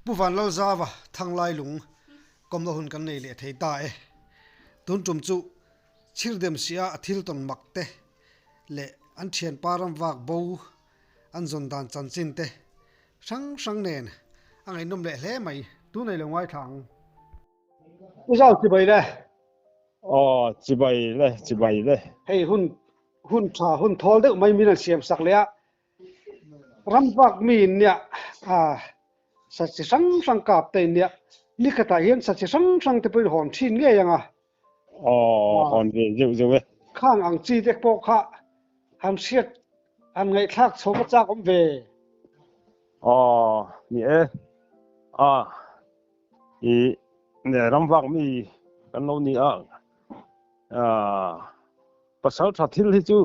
Pu Vanlalzava Thanglai lung kawmna hun kan nei leh thei ta e. Tun tum chu Chhirdem sia a thil tawn mak te leh an thianpa ram vak bo an zawn dan chanchin te hrang hrang nen a ngaihnawm leh hle mai. Tun ei lo ngaithla ang. Pu Zau chibai le. Aw chibai le chibai le. Hei hun hun tha hun thawl deuh mai min an siam sak leh a. Ram vak mi in nia sa chi hrang hrang kap te in nia ni khatah hian sa chi hrang hrang te pawhin hawn thin ngei ang a. Aw hawn ve zeuh zeuh e. Khang ang chi te pawh kha han hriat han ngaihthlak chho va chak awm ve. Aw ni e. A i ne ram vak mi kan lo ni a. Pasal tha thil hi chu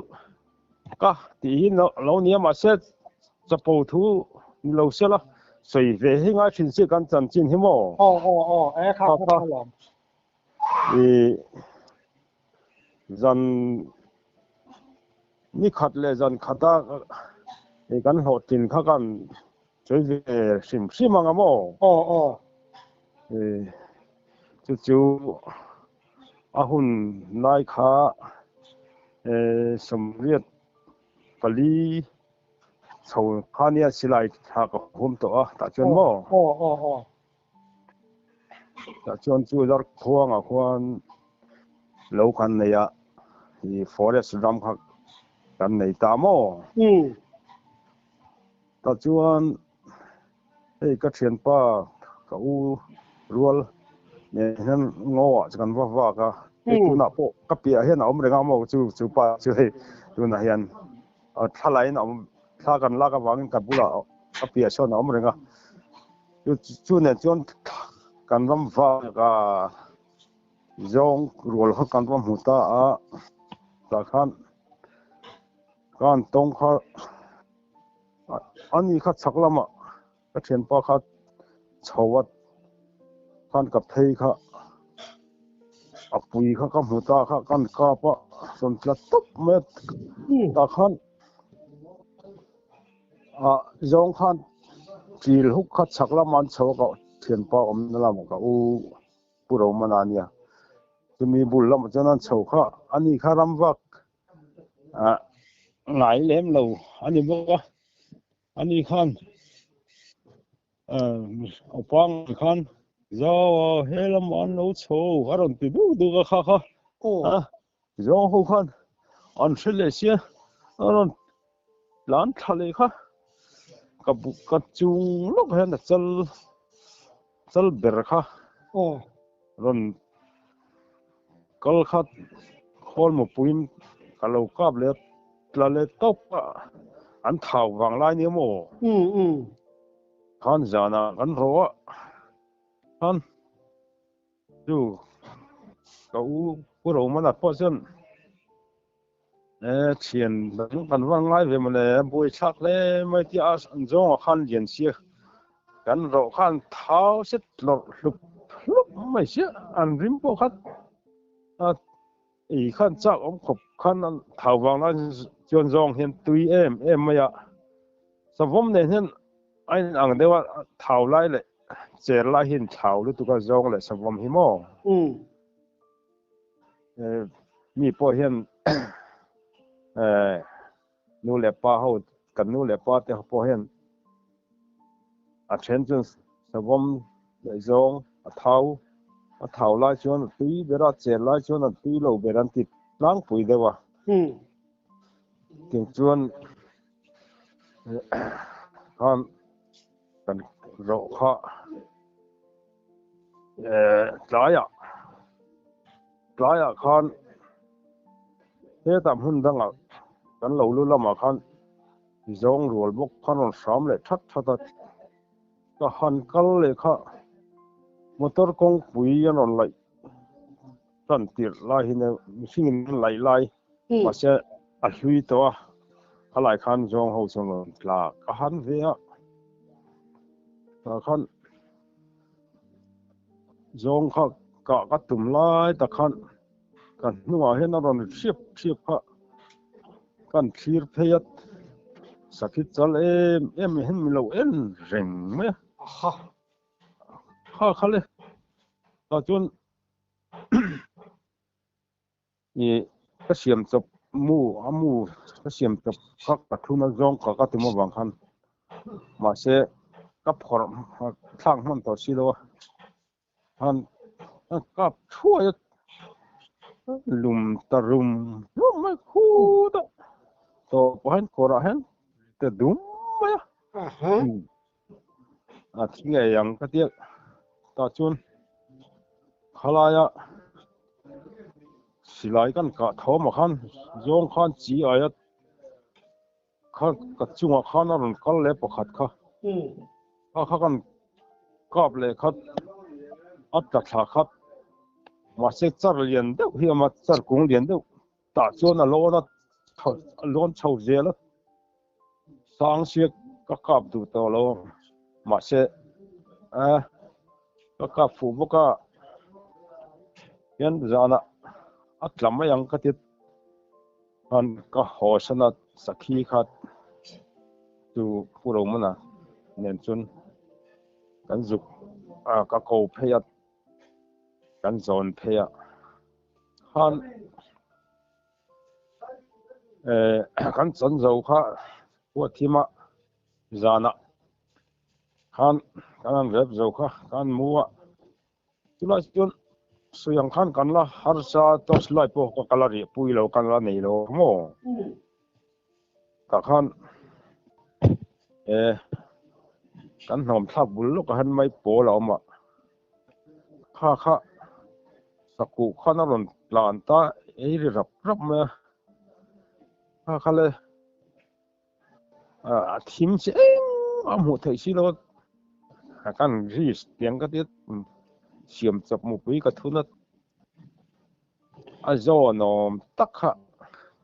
ka tih hi lo nia mahse chapo thu ni lo se la sawi ve hi ngai thin si kan chanchin hi maw? Aw aw aw e kha kha kha lawm. I zan ni khat leh zan khata kan hlawhtlin kha kan sawi ve hrim hrim ang a maw? Aw aw. I chu chu A hun lai kha 84 chho kha nia silai thla ka hum tawh a tah chuan maw? Tah chuan chu Zarkhuangah khuan lo kan nei a, i forest ram kha kan nei ta maw? Tah chuan Hei ka thianpa ka u rual nen hian ngaw ah chu kan va vak a, hei tunah pawh ka piah hian a awm reng a maw chu chu pa chu hei tunah hian thla la in a awm thla kan lak avangin ka bulah ka piah sawn a awm reng a, chu chu nen chuan kan ram vak a zawng rual kha kan va hmu ta a tah khan kan tawng kha. Ani kha chhak lamah ka thianpa kha chho a khan ka phei kha a pui kha ka hmu ta kha kan kap a rawn tla tawp mai a tah khan ah zawng khan chil huk kha chhak lamah an chho a ka thianpa awmna lamah ka u Pu Romana a nia chumi bul lamah chuan an chho kha ani kha ram vak ah ngai lem lo a ni bawk a ani khan ah pang khan zau a he lamah an lo chho a rawn ti duk duk a kha kha a zawng ho khan an hre leh sia a rawn tlan thla leh kha ka bu ka chung lawk hian a chal chal ber kha rawn Kal khat khawl mapuiin ka lo kap leh tla leh tawp a, an thau vang lai nia maw? Khan zanah kan rawh a, khan chu ka u Pu Romana pawh chuan e thian dang kan va ngai ve mawle a buaithlak hle mai tia a zawngah khan lian sia kan rawh khan thau set lawrh hlup hlup mai sia an rim pawh khan a ei khan chak awm khawp khan an thau vang lai chuan zawng hian tui em em mai a savawm nen hian a in ang deuh a thau lai leh cher lai hi in thlau lutuk a zawng leh savawm hi maw. Mi pawh hian nu leh pa ho kan nu leh pa te pawh hian a then chuan savawm leh zawng a thau a thau lai chuan a tui ber a cher lai chuan a tui lo ber an ti tlangpui deuh a tiang chuan khan kan rawh kha. Tlaiah tlaiah khan hetah hmun dangah kan lo lu lamah khan zawng rual bawk khan rawn hram leh that that a, ka han kal leh kha motor kawngpui an rawn laih tan tirh lai hi mihring in an laih lai mahse a hlui tawh a khalai khan zawng ho chuan rawn tla ka han ve a tah khan. Zawng kha kah ka tum lai tak khan ka hnungah hian a rawn hriap hriap kha kan thlir phei a, sakhi chal em em hian min lo en reng mai a. Kha kha le tah chuan ih ka siam chawp mu a mu ka siam chawp kha ka thuna zawng ka ka tum avang khan mahse ka phawrh thlak hman tawh si lo a han a kap thuai a lum ta rum rum mai khut a tawh pawh hian kawrah hian ta dum mai a a thi ngei ang ka tia tah chuan khalaia silai kan kah thawmah khan zawng khan chi aia kha ka chungah khan a rawn kal leh pakhat kha kha kha kan kap leh khat a tla thla khat mahse char lian deuh hi a awm a char kung lian deuh tah chuan a lawn a a lawn chho zel a sang sia ka kap duh tawh lo mahse a ka kap fuh bawk a hian zanah a tla mai ang ka ti khan ka haw san a sakhi kha chu Pu Romana nen chuan kan zuk a ka ko phei a kan zawn phei a khan eh kan chan zo kha huathim a zanah khan kan han rep zo kha kan mu a chulai chuan sawi ang khan kan la harsa torch light pawh ka la rih pui lo kan la nei lo maw tah khan eh kan hnawm thlak bul lawk ah hian mai pawl a awm a kha kha sakuh khan a rawn tlan ta ei ri rap rap mai a kha kha le a thim chi engmah a hmuh theih si lo a kan risk tiang ka tia siam chawp mupui ka thun a a zawn awm tak kha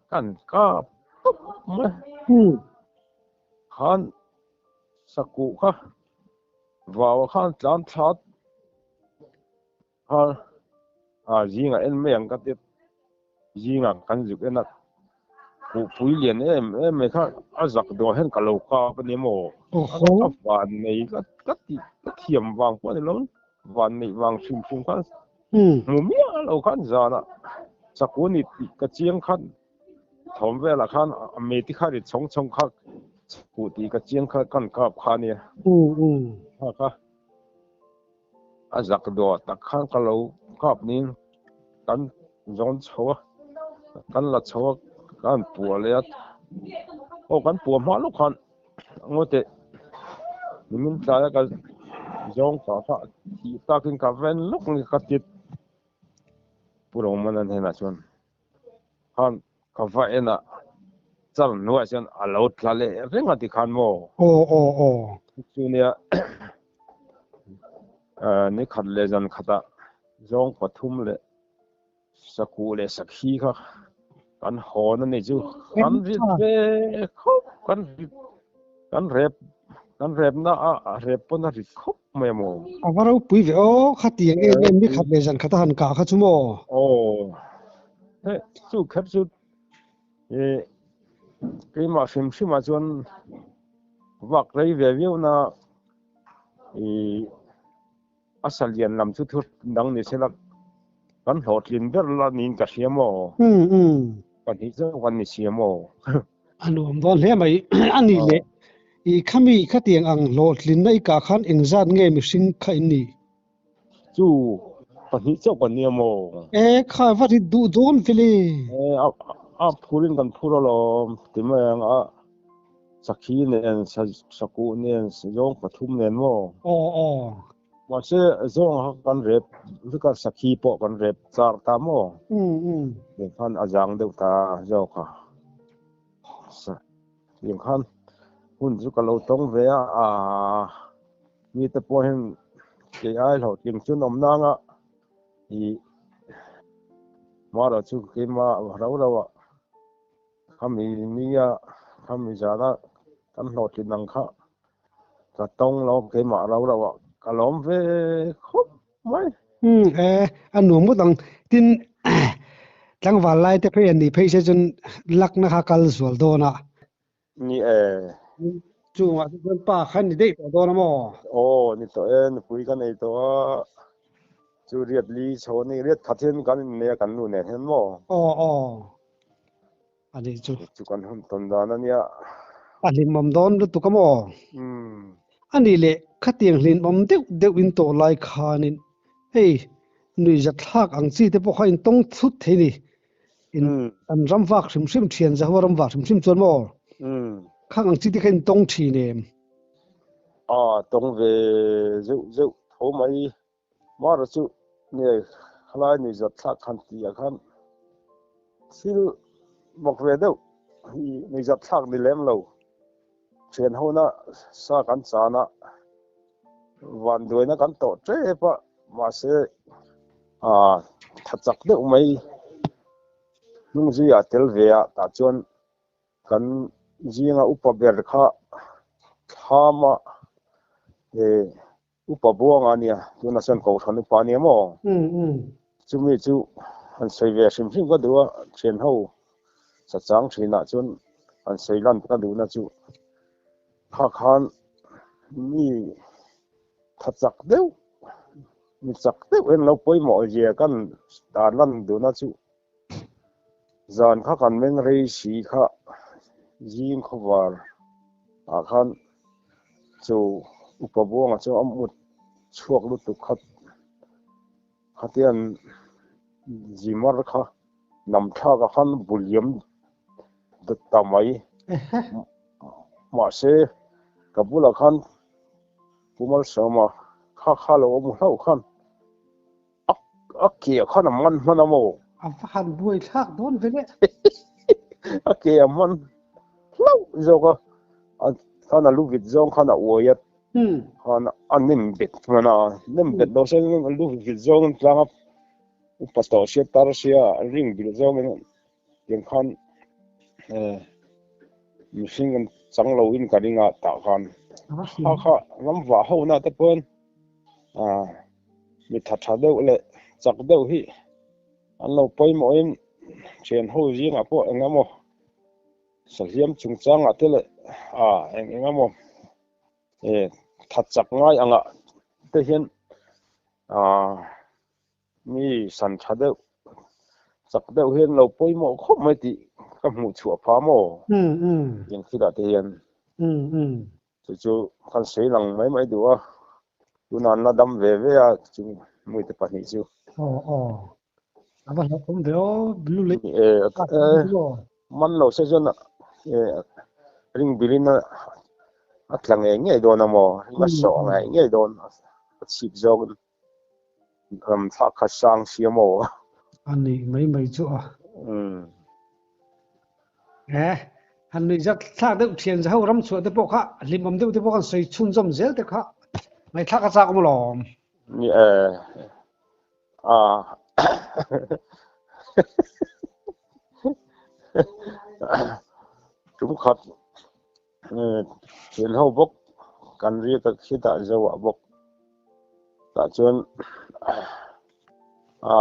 kan kap tawp mai khan sakuh kha vau ah khan tlan thla kha a zingah en mai ang ka tia zingah kan zuk en a kuhpui lian em em mai kha a zak dawh hian ka lo kap a ni maw a van nei ka ka ti ka thiam vang pawh a ni lo van neih vang hrim hrim khan hmu miah lo khan zanah chaku ni tih ka chiang khan Thawm velah khan a meti kha ri chhawng chhawng kha kuh tih ka chiang kha kan kap kha a nia. Kha kha a zak dawh tak khan ka lo kap niin kan zawn chho a, kan la chho a, kan puah leh a, aw kan puah hma lawk khan ngawi teh nimin tlaia ka zawng kah kha thih takin ka ven lawk ni ka ti Pu Roman-a hnenah chuan. Khan ka va en a, char hnuaiah chuan a lo tla leh reng a tikhan maw? Aw aw aw. Chu nia ni khat leh zan khatah zawng pathum leh sakuh leh sakhi kha kan hawn a ni chu kan rit ve khawp kan rit kan rep kan repna a rep pawn a rit khawp mai a maw? A va ropui ve aw, khatiang em em ni khat leh zan khat a han kah kha chu maw? Aw, he chu kher chu ih keimah hrim hrim ah chuan vak rei ve viau na ih a sa lian lam chu thu dang ni se la kan hlawhtlin ber la niin ka hria maw? Pahnih zawk an ni si maw? A nuam dawn hle mai. A nih leh i khami khatiang ang hlawhtlinna i kah khan engzat nge mihring kha in nih? Chu pahnih chauh kan nia maw? E kha va rit duh dawn ve le. E a phurin kan phur alawm ti mai ang a sakhi nen sakuh nen zawng pathum nen maw? Aw aw. Mahse zawng kha kan rep vek a, sakhi pawh kan rep char ta maw? Tiang khan a zang deuh ta zawk a. Tiang khan hun chu ka lo tawng ve a, aaa mite pawh hian kei ai hlawhtling chu an awm nang a, ih marawh chu keimah rau rau ah Khami nia khami zana kan hlawhtlin ang kha ka tawng lo keimah ro ro ah ka lawm ve khawp mai. Umm e a nuam ngawt ang tin tlangval lai te phei an nih phei se chuan lakna kha kal zual dawn a. Ni e. Chungah te chuan pa kha ni daih tawh dawn a maw? Aw, ni tawh e, nupui ka nei tawh a, chu riat li chho a ni, riat khat hian kan innei a kan nu nen hian maw? Aw, aw, a nih chu. Chu kan hun tawn dan a nia. A hlimawm dawn lutuk a maw? Umm. A nih leh, khatiang hlimawm deuh deuh in tawh lai khanin hei nuihzathlak ang chi te pawh kha in tawng thut thei ni. In an ram vak hrim hrim thian Jehovah ram vak hrim hrim chuan maw? Khang ang chi te kha in tawng thin em? A tawng ve zeuh zeuh tho mai. Mara chu nge khalai nuihzathlak khan tih ah khan thil bawk ve deuh hi nuihzathlak ni lem lo. Thian hona sa kan chan a, vanduaina kan tawh tep a, mahse aa tha chak deuh mai hnung zuiah tel ve a, tah chuan kan zinga upa ber kha thlam a eh Upa Buanga a nia, tunah chuan Kohhran upa a nia maw? Chumi chu han sawi ve hrim hrim ka duh a, thian ho sachang thinah chuan han sawi lan ka duhna chu kha khan mi tha chak deuh, mi chak deuh hian lo pawimawh zia kan tar lan duhna chu zan kha kan meng rei si kha zing khawvar ah khan chu upa buangah chuan a mut chhuak lutuk kha khatian zimar kha nam thlak ah khan buliam ta mai mahse ka bulah khan Pu Malsawma kha kha lo awm hlauh khan. A ke ah khan a man hman a maw? A va han buai thlak dawn ve le. A ke a man hlauh zawk a, a khan a lu vit zawng khan a uai a, khan a nem bet hman a, nem bet lo se a lu vit zawng in tlang a upa tawh sia tar sia a ring bilh zawng in tiang khan mihring an chang lo in ka ring a tah khan kha kha ram vah ho na te pawn Mi tha tha deuh leh chak deuh hi an lo pawimawhin thian ho zingah pawh eng emaw sahliam chungchangah te leh ah eng eng emaw eh tha chak ngai angah te hian ah mi san tha deuh chak deuh hian lo pawimawh khawp mai tih ka hmuh chhuah phah maw eng thil ah te hian. Chu chu kan sawi lang mai mai duh a, tunah an la dam ve ve a chu mite pahnih chu. Aw aw, a va hlauhawm ve aw, lu lei man lo se chuan ring bilin a tla ngei ngei dawn a maw, ring a sawh ngei ngei dawn a chhip zawk ram thlak kha sang sia maw. A nih mai mai chu a. E, han nuih zat thlak deuh thian za ho ram chhuah te pawh kha hlimawm deuh te pawh kan sawi chhunzawm zel te kha ngaihthlak a chak awm alawm. Ni e, a tum khat thian ho bawk kan riak a khitah zo ah bawk tah chuan a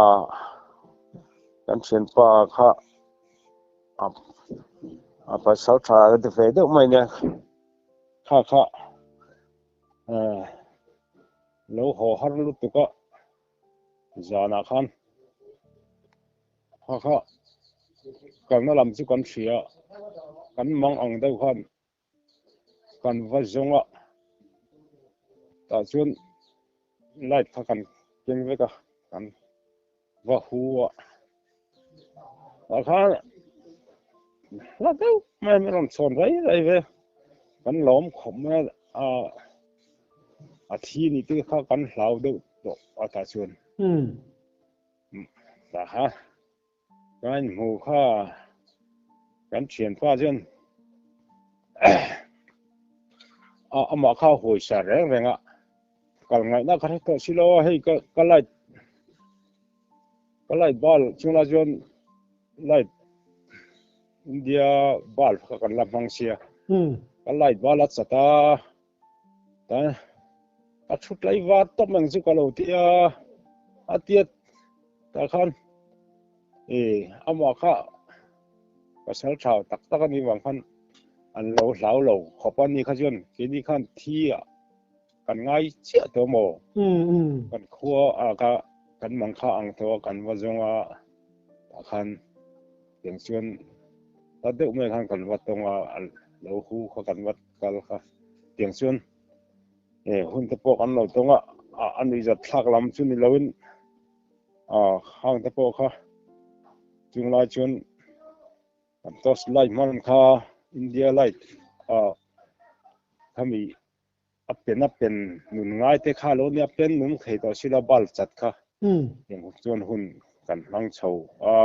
kan thianpa kha a pasal tha a ti ve deuh mai nia kha kha lo haw har lutuk a zanah khan kha kha kalna lam chu kan hria kan mang ang deuh khan kan va zawng a tah chuan light kha kan keng vek a kan va hu a tah khan hla deuh mai an rawn chhawn rai rai ve kan lawm khawp mai a a thi ni te kha kan hlau deuh tawh a tah chuan tah kha Ka inhmu kha kan thianpa chuan a amah kha a hawisa reng reng a, kal ngaihna ka hre tawh si lo a, hei ka ka light ka light bal chungah chuan light India bulb kha kan la hmang sia, ka light bal a chat a, a thu tlai var tawp ang chu ka lo ti a, a tiat tah khan e amah kha pasal tha tak tak a nih vang khan. An lo hlau lo khawp a ni kha chuan keini khan thi ah kan ngai chiah tawh maw? Kan khua ah kha kan mang kha ang tawh a kan va zawng a tah khan tiang chuan ta deuh mai khan kan va tawng a a lo hu kha kan va kal kha tiang chuan e hun te pawh kan lo tawng a a nuihzat thlak lam chu ni loin hang te pawh kha chunglai chuan Kan torch light hman kha India light ah khami a pen a pen nun ngai te kha lo nia pen nung thei tawh sila bulb chat kha eng chuan hun kan hmang chho a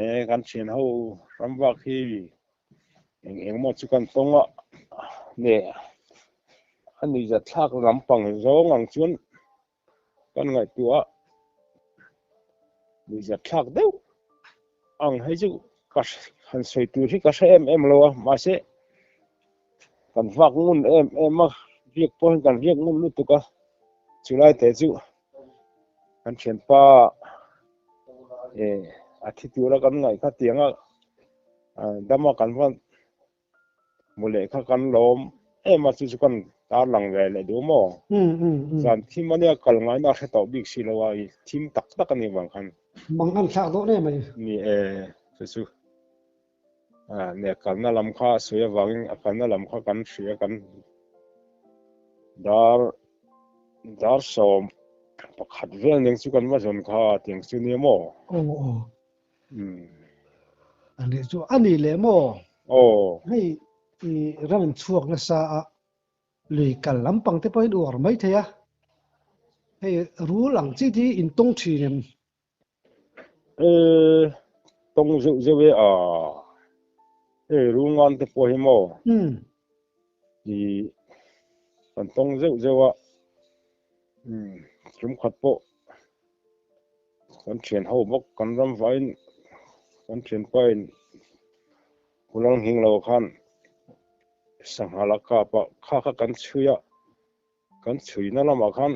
e kan thian ho ram vak hi eng eng maw chu kan tawng a nge a nuihzat thlak lampang zawng ang chuan Kan ngaihtuah a, nuihzat thlak deuh ang hei chu ka han sawi tur hi ka hre em em lo a, mahse kan vak ngun em em a, riak pawh hian kan riak ngun lutuk a, chulai te chu kan thianpa eh a thi tura kan ngaih kha tiang a dama kan va Mu lehkha kan lawm em a chu chu kan tarlang ve leh duh maw? Zan thim ania kal ngaina a hre tawh bik si lo a, i thim tak tak a nih vang khan. Mang an thlak dawn em a ni. Ni e, chu chu nia kalna lam kha a sawi avangin a kalna lam kha kan hria kan dar dar 11 vel nen chu kan va zawn kha tiang chu nia maw? Aw aw. Ani chu a ni leh maw? Aw. Hei i ram in chhuak nasa a, lui kal lampang te pawhin uar mai thei a. Hei rul ang chi te hi in tawng thin em? E, tawng zeuh zeuh e a. Hei rul ngan te pawh hi maw? I kan tawng zeuh zeuh a. Tum khat pawh Kan thian ho bawk kan ram vaiin kan thianpain Pulang hing lo khan sangha la kap a, kha kha kan chhui a, kan chhuina lamah khan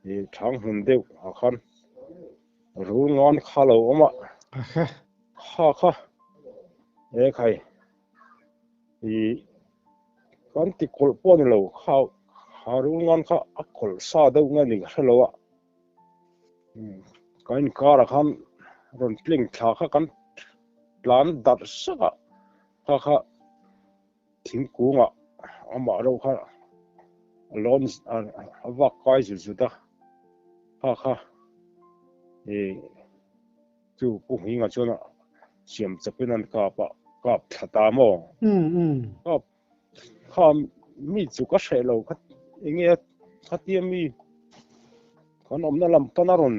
ih thang hmun deuh ah khan rul ngan kha lo awm a, kha kha e khai ih kan ti kawlh pawh a ni lo kha kha rul ngan kha a kawlh sa deuh nge ni ka hre lo a kan inkarah khan rawn tling thla kha kan tlan darh sak a kha kha thingkungah amah reuh kha a lawn a vak kai zut zut a kha kha ih Chu Pu Hminga chuan a siam chawpin an kap a, kap thla ta maw? Kap kha mi chu ka hreh lo kha enge khatia mi kan awmna lam pan a rawn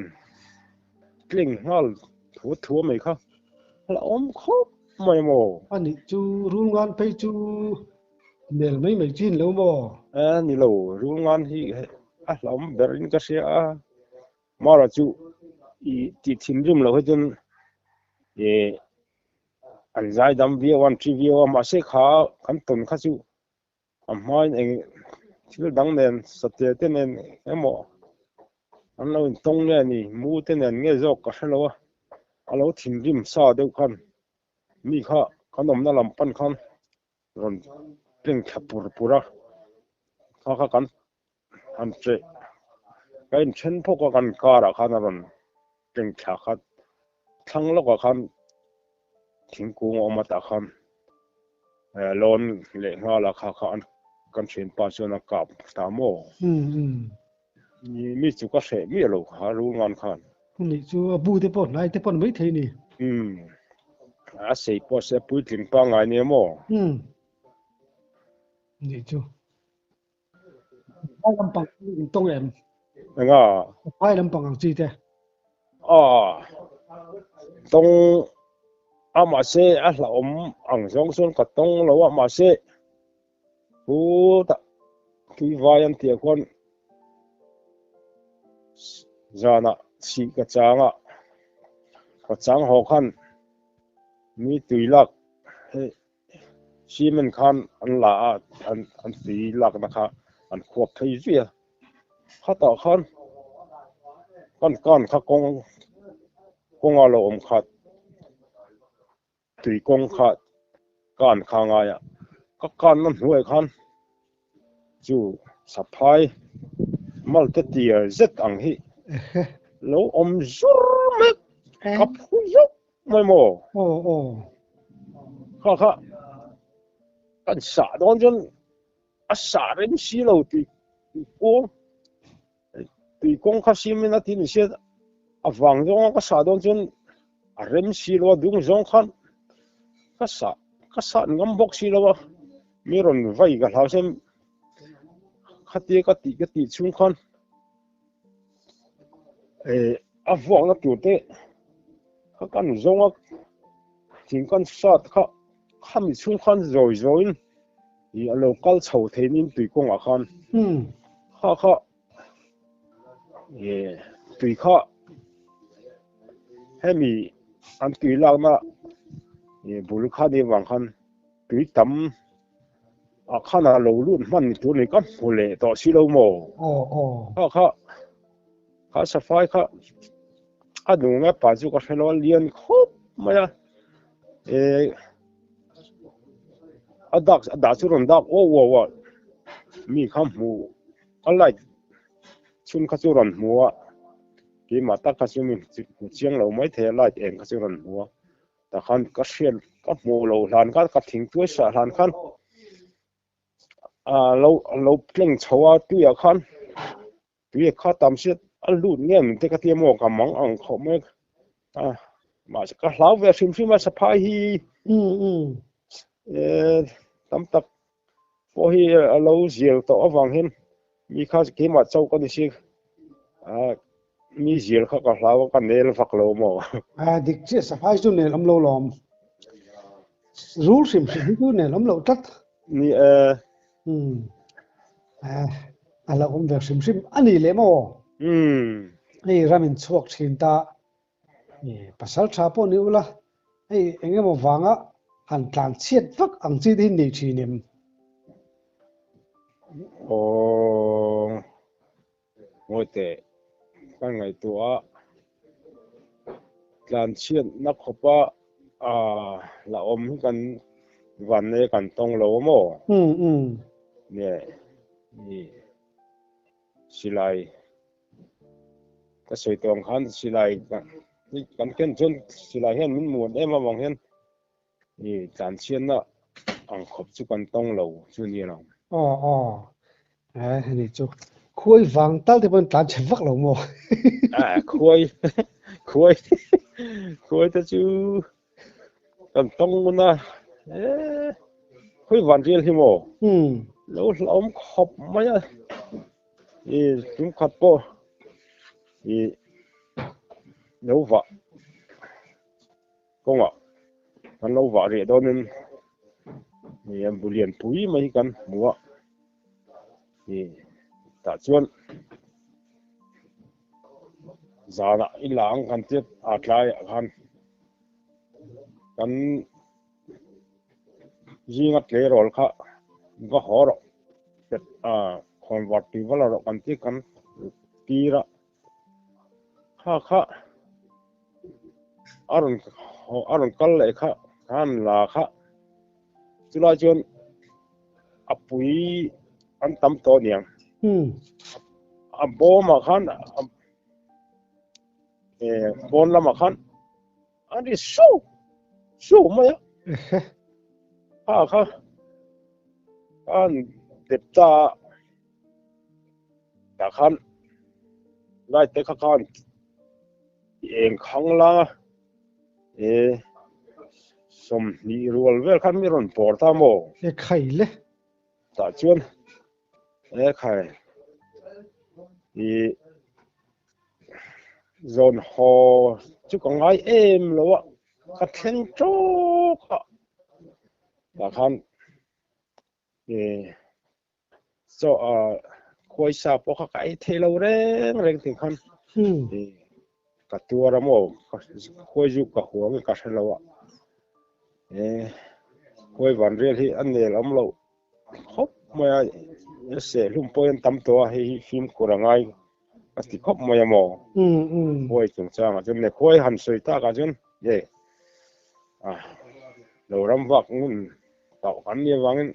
tling nghal thua thua mai kha a la awm khawp mai maw? A nih chu Rulngan phei chu mel mai mai chin lo maw? A ni lo, Rulngan hi a hlauhawm berin ka hria a. Mara chu i tih thinrim loh hi chuan ih an zai dam viau a, an thi viau a, mahse kha kan tawn kha chu a hmain eng thil dang nen satliah te nen emaw an lo intawng nge ni, mu te nen nge zawk ka hre lo a, a lo thinrim sa deuh khan mi kha kan awmna lam pan khan rawn tleng thla pur pur a, kha kha kan han che ka inthen phawk a kan car ah khan a rawn tleng thla kha thlang lawkah khan thingkung a awm a tah khan lawn leh nghal a kha kha an kan thianpa chuan a kap ta maw mi chu ka hreh miah lo kha rul ngan khan. Nih chu a bu te pawh hnai te pawh ni maithei ni. A sei pawh se a puitling pangngai nia maw? Nih chu. Phai lampang in tawng em? Enga? Phai lampang ang chi te. Ah, tawng a mahse a hlauhawm ang zawng chuan ka tawng lo a mahse pu ta tui vai an tih ah khuan zanah chhih ka chang a ka chang haw khan mi tui lak hei Cement khan an la a, an tui lakna kha an khuap phei zui a. Khatah khan kan kan kha kawng kawnga lo awm kha tui kawng kha Kan kha ngai a, ka kanna hnuaiah khan chu saphai malte tiar zet ang hi lo awm zur mai ka phu zawk mai maw? Kha kha kan sah dawn chuan a sah rem si lo tih kuang tui kawng kha simin a ti ni sia a vang zawnga ka sah dawn chuan a rem si lo a dung zawng khan ka sah ka sah ngam bawk si lo a mi rawn vai ka hlau sem khatia ka tih ka tih chhung khan eh a vuakna tur te kha kan zawnga thing kan sat kha khami chhung khan zawi zawiin Ih a lo kal chho thei nin tui kawngah khan kha kha ih tui kha hemi an tui lakna ih bul kha ni vang khan tui tam ah khan a lo lut hman ni tur ni ka hmu leh tawh si lo maw kha kha kha safai kha a nung nge pa chu ka hre lo a lian khawp mai a eh. A dak a dah chu rawn dak uau uau a, mi kha hmu a light chhun kha chu rawn hmu a, keimah tak kha chu mi hmu chiang lo mai thei a light eng kha chu rawn hmu a, tah khan ka hriat ka hmuh loh hlan khan ka thingtuai sah hlan khan ah lo lo tleng chho a tuiah khan. Tui kha tam hriat a lut nge min te ka tia maw ka mang ang khawp mai a mahse ka hlau ve hrim hrim a saphai hi eh tam tak pawh hi a lo zial tawh avang hian mi kha keimah chauh ka ni si a mi zial kha ka hlau a ka nel vak lo maw. A dik chiah saphai chu nel awm lo lawm rul hrim hrim hi chu nel awm loh tlat. Ni e. Umm. A lo awm ve hrim hrim a ni leh maw? Umm. Hei ram in chhuak thin ta. Pasal tha pawh ni ula, hei eng emaw vanga han tlan chhiat vak ang chi te hi nei thin em? Aw. Ngawi teh, kan ngaihtuah a, tlanchhiatna khawpa la awm hi kan vanne kan tawng lo a maw? Nge i silai ka sawi tawh ang khan silai kan ken chuan silai hian min muan em avang hian I tlanchhiatna ang khawp chu kan tawng lo chu ni lo. Aw aw eh heni chu khuai vang tal te pawhin tlan chhe vak lo maw? Eh khuai khuai khuai te chu kan tawng ngun a eh khuai van rial hi maw? Lo hlauhawm khawp mai a i tum khat pawh i lo vah. Kawngah kan lo vah reh dawnin ih an bu lian pui mai hi kan hmu a, ih tah chuan zanah i la ang kan tia a tlaiah khan kan zinga tleirawl kha va haw rawh ah khawnvar tui va la rawh kan tia kan tir a. Kha kha a rawn a rawn kal leh kha khan la kha chulai chuan a pui an tam tawh aniang a bawmah khan eh pawn lamah khan a ri suau suau mai a kha kha khan dep ta a. Tah khan light te kha khan eng khang la e 20 rual vel khan mi rawn pawr ta maw? E khai le. Tah chuan e khai i zawn haw chu ka ngai em lo a ka thleng tawk a tah khan e Chaw khuai sa pawh kha ka ei thei lo reng reng thing khan ka tuar a maw khuai zu ka hua nge ka hre lo a khuai van rial hi a nel awm lo khawp mai a seh hlum pawh hian tam tawh a hei hi fimkhur a ngai ka ti khawp mai a maw khuai chungchangah chuan khuai han sawi takah chuan e lo ram vak ngun. tawh kan nih avangin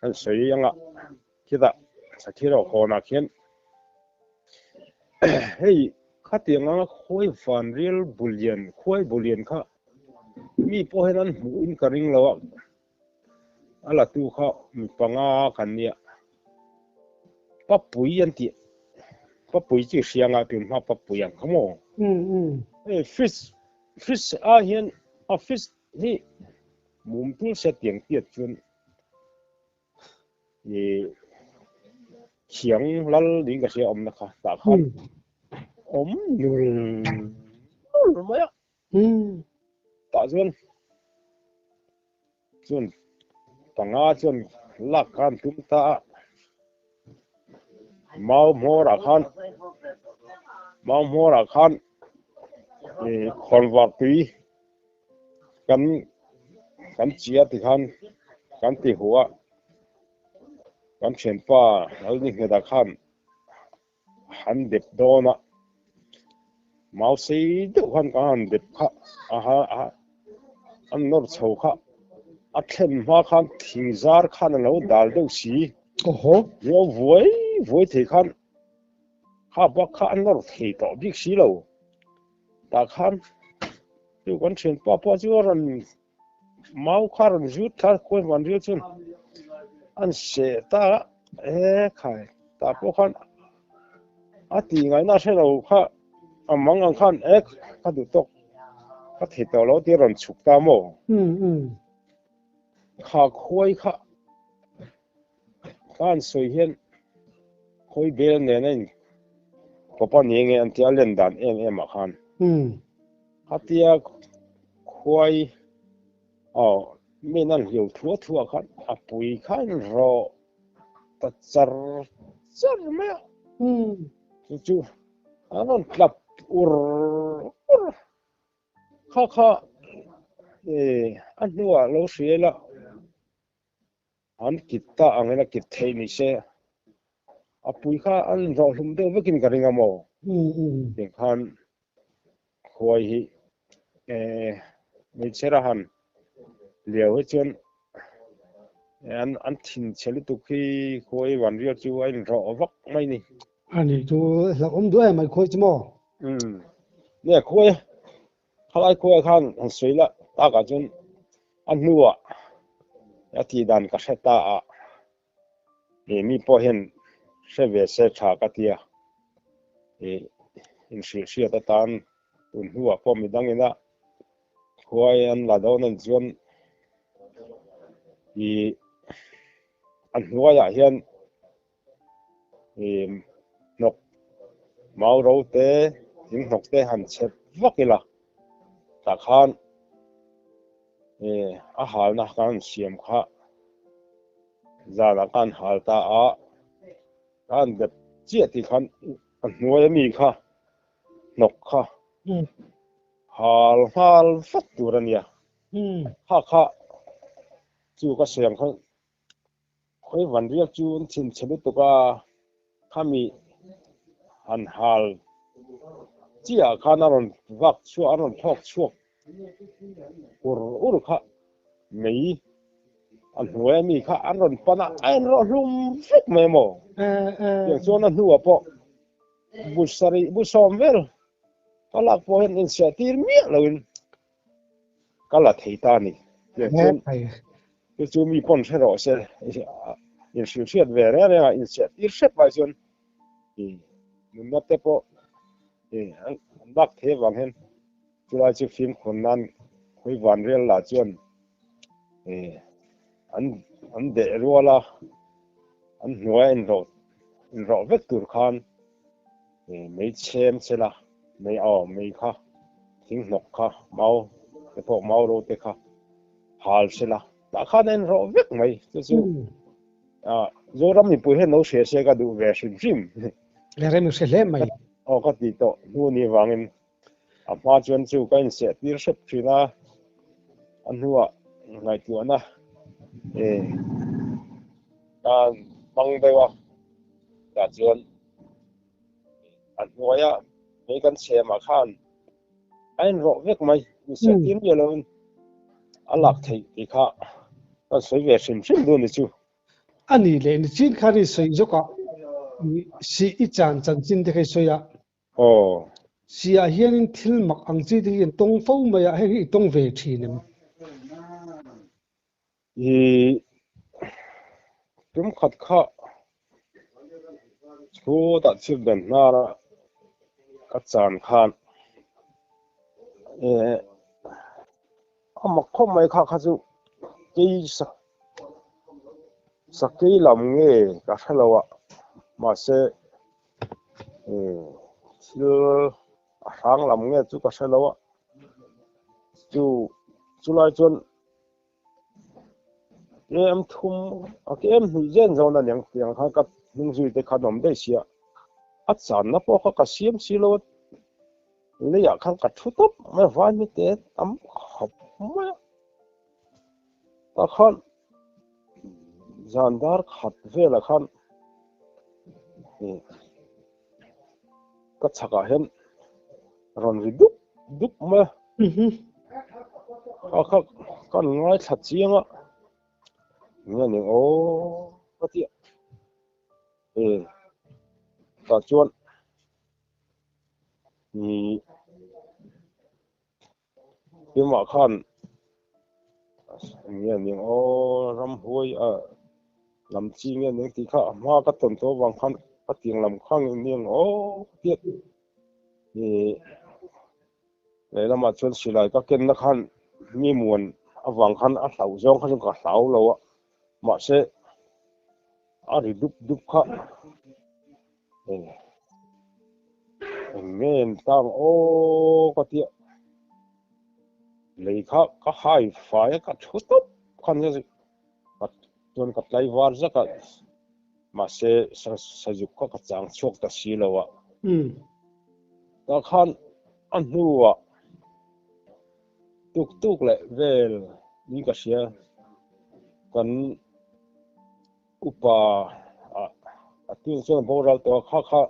an sawi anga khitah sakhi rawh kawnah khian hei khatiang anga khuai van rial bulian khuai bulian kha mi pawh hian an hmuh in ka ring lo a a la tu kha mi panga kan nia papui an tih papui chu i hria anga tun hma papui ang kha maw hei fish fish ah hian a fish hi mum tul se tiang tiat chuan ih thiang lal niin ka hria awmna kha tah khan awm nul nul mai a tah chuan chuan panga chuan lak khan tum ta a mau hmawr ah khan mau hmawr ah khan ih khawnvar tui kan kan chia ti khan kan ti huh a kan thianpa Lalnihngeta khan han dep dawn a mau sei deuh khan ka han dep kha a ha a an nawr chho kha a thlen hma khan thing zar khan a lo dal deuh si lio vuai vuai thei khan kha bak kha a nawr thei tawh bik si lo. Tah khan chu kan thianpa pawh chu a rawn mau kha a rawn zut thla khawi van ril chuan an seh ta a he khai tah pawh khan a tih ngaihna a hre lo kha a mang ang khan e ka duh tawk ka thei tawh lo tih a rawn chhuk ta maw kha khuai kha Ka han sawi hian khawi bel nen a in kawp a ni nge an tia len dan em em ah khan khatia khuai aw min an hliau thua thua khan a pui kha in rawh ta char char mai a chu chu a rawn tlap ur ur kha kha a hnuah lo hria ila. An kit ta ang in a kit theih ni se, a pui kha an rawh hlum deuh vekin ka ring a maw? Tiang khan khuai hi hmeichhe ra han liau hi chuan an an thinchhe lutuk hi khuai van rial chu a inrawh vak mai ni. A ni chu hlauhawm duh em mai khuai chu maw? Nia khuai Khalai khuaah khan han sawi lah takah chuan a hnuah a tih dan ka hre ta a, ih mi pawh hian hre ve se tha ka ti a, ih inhrilh hriat atan tun hnuah pawh midang ina khuai an la dawn a nih chuan ih a hnuaiah hian ih hnawk mau ro te thing hnawk te han chep vak ila tah khan ih a halna khan an siam kha zanah khan hal ta a a han dep chiah tih khan a hnuai ami kha hnawk kha hal nghal vak tur a nia kha kha chu ka sawi ang khan. Khawi van riak chu an thinchhe lutuk a, khami han hal chiah khan a rawn vak chhuak, a rawn thlawk chhuak ur ur kha mei a hnuai ami kha an rawn pan a, a inrawh hlum vek mai maw? Tiang chuan a hnuah pawh bu sarih bu sawm vel ka lak pawh hian insiah tir miah loin ka la thei ta a ni. Tiang chuan chu chu mi pawn hre rawh se inhrilh hriat ve reng reng a insiah tir hrep ai chuan nunna te pawh an lak thei avang hian chulai chu fimkhur nan khawi van rial lah chuan an an deh rual a an hnuai a inrawh inrawh vek tur khan Mei chhem chela mei aw mei kha thing hnawk kha mau te pawh mau ro te kha hal chela tah khan a inrawh vek mai chu chu Zoram mipui hian lo hria se ka duh ve hrim hrim. Le rem hre hle mai. Aw ka ti tawh hnu ni vangin a hma chuan chu ka inseh tir hrep thin a, a hnuah ngaihtuahna ka hmang deuh a tah chuan A hnuaia mei kan chhemah khan a inrawh vek mai, insiah tir miah loin a lak theih tih kha Kan sawi ve hrim hrim dawn ni chu. A nih leh nichin khan i sawi zawk a, sih i chan chanchin te kha i sawi a. Aw. Sih ah hianin thil mak ang chi te hi an tawng fo mai a, heng hi i tawng ve thin em? I tum khat kha chhutah chhip dan hnar a ka chan khan a mak khawp mai kha kha chu kei sakei lam nge ka hre lo a mahse thil a hrang lam nge chu ka hre lo a chu chulai chuan Kem thum a kem hnih zen zawn a niang tiang khan ka hnung zui te khan awm daih sia a channa pawh kha ka siam si lo a leiah khan ka thu tawp mai a vai mite tam khawp mai a tah khan zan dar khat velah khan ka chhakah hian rawn ri dup dup mai a. Kha kha kan ngaithla chiang a, nge ni aw ka ti a, e tah chuan ih Keimah khan nge ni aw ramhuai a lam chi nge ni tih kha a hma ka tawn tawh avang khan ka tiang lam kha nge ni ang aw tih ih lehlamah chuan silai ka kenna khan mi muan avang khan a hlauh zawng kha chu ka hlau lo a mahse a ri dup dup kha eng eng nge an tang aw ka tia lei kha ka hai fai a ka thu tawp khan ka chuan ka tlaivar zak a mahse sazuk kha ka chang chhuak ta si lo a tah khan a hnuah tuk tuk leh vel in ka hria kan Upa a tun chuan boral tawh a kha kha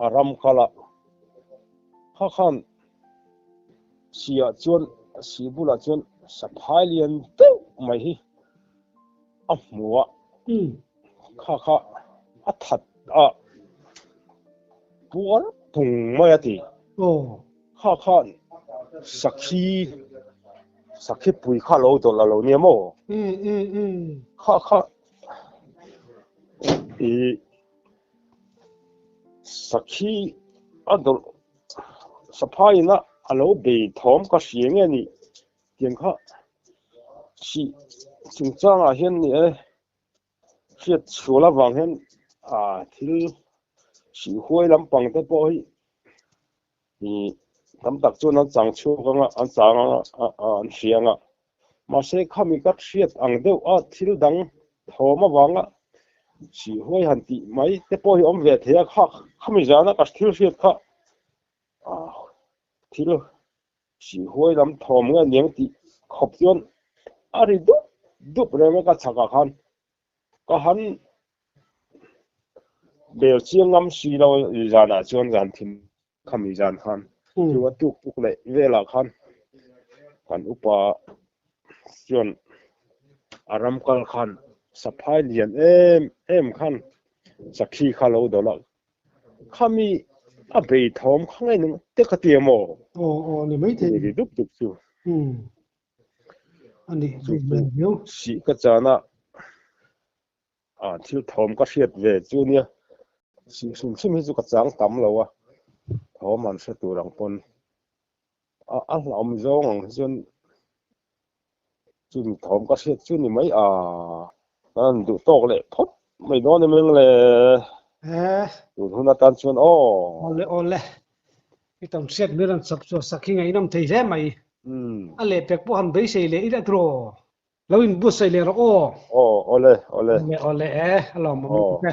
a ram kal a, kha khan sihah chuan sih bulah chuan saphai lian deuh mai hi a hmu a, kha kha a that a puar pung mai a ti. Kha khan sakhi sakhi pui kha lo dawlh a lo nia maw? Kha kha i sakhi a dawlh saphai ina a lo bei thawm ka hria nge ni tiang kha sih chungchangah hian ni e. Hriat chhual avang hian thil sihhuai lampang te pawh hi ih tam tak chuan an chang chhuak anga an chang anga an hria anga mahse khami ka hriat ang deuh a thil dang thawm avanga sihhuai han tih mai te pawh hi awm ve thei a kha khami zana ka thil hriat kha thil Sihhuai lam thawm nge niang tih khawp chuan a ri dup dup reng a ka chhakah khan ka han bel chiang ngam si lo zanah chuan zan thim khami zan khan chu a tuk tuk leh velah khan kan upa chuan a ram kal khan saphai lian em em khan sakhi kha lo dawlh a Khami a bei thawm kha ngei nung te ka ti emaw? Aw aw ni mai thei. Ri dup dup chu. Um. Ani chu chu sih ka chan a a thil thawm ka hriat ve chu nia. Sih hrim hrim hi chu ka chang tam lo a. Thawm an hre tur ang pawn. A a hlauhawm zawng ang hi chuan Chumi thawm ka hriat chu ni mai a, kan duh tawk leh phawt mai dawn em eng le? Tun hun atan chuan aw. Awle awle, i tam hriat mi rawn chawp chhuah sak hi ngaihnawm thei hle mai. A lehpek pawh han beisei leh ila tiraw? Lo inbuatsaih leh rawh aw. Aw awle awle. Awle awle e, a lawmawm lutuk e.